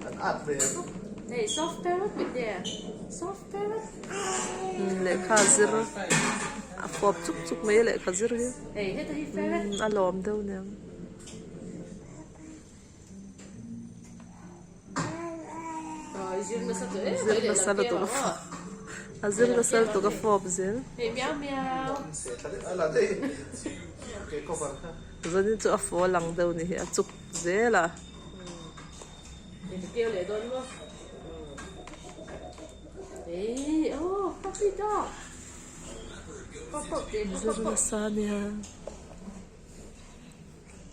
Hei soft parrot mit nge soft parrot. Lehkha zir a fawp chuk chuk mai a lehkha zir hi. Hei heta hi ferret. A lawm deuh aniang. Zir nasa tawh em Zir nasa lutuk a fawp a zir nasa lutuk a fawp zel. Hei miau miau. Zanin chu a faw lang deuh ni hi a chuk zel a. Keu leh dawn maw? Ei oh puppy dog. Zir nasa nia.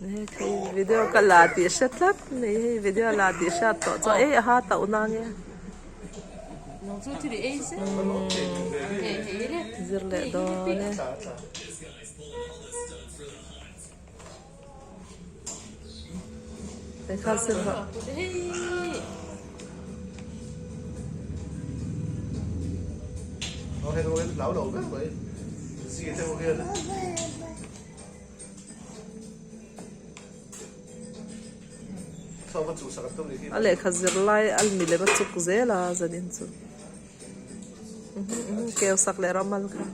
Hei video ka la tih hre tlat mai hei video la tih hriat tawh chuan ei aha tauh na nge. Zir leh dawn e. Lehkha zir rawh. A lehkha zir lai a milem a chuk zel a zanin chu keu sak leh ram al kha.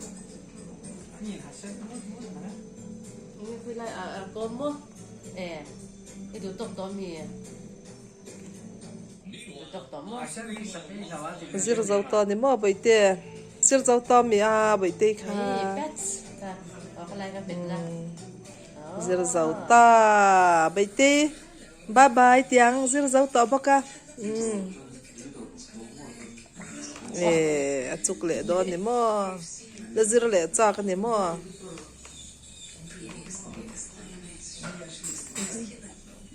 Zir zo tawh ni maw Bawihte? Zir zo tawh mi a Bawihtei kha. Zir zo ta Bawihtei bye bye tiang zir zo tawh bawk a. A chuk leh dawn ni maw? La zir leh chak a ni maw?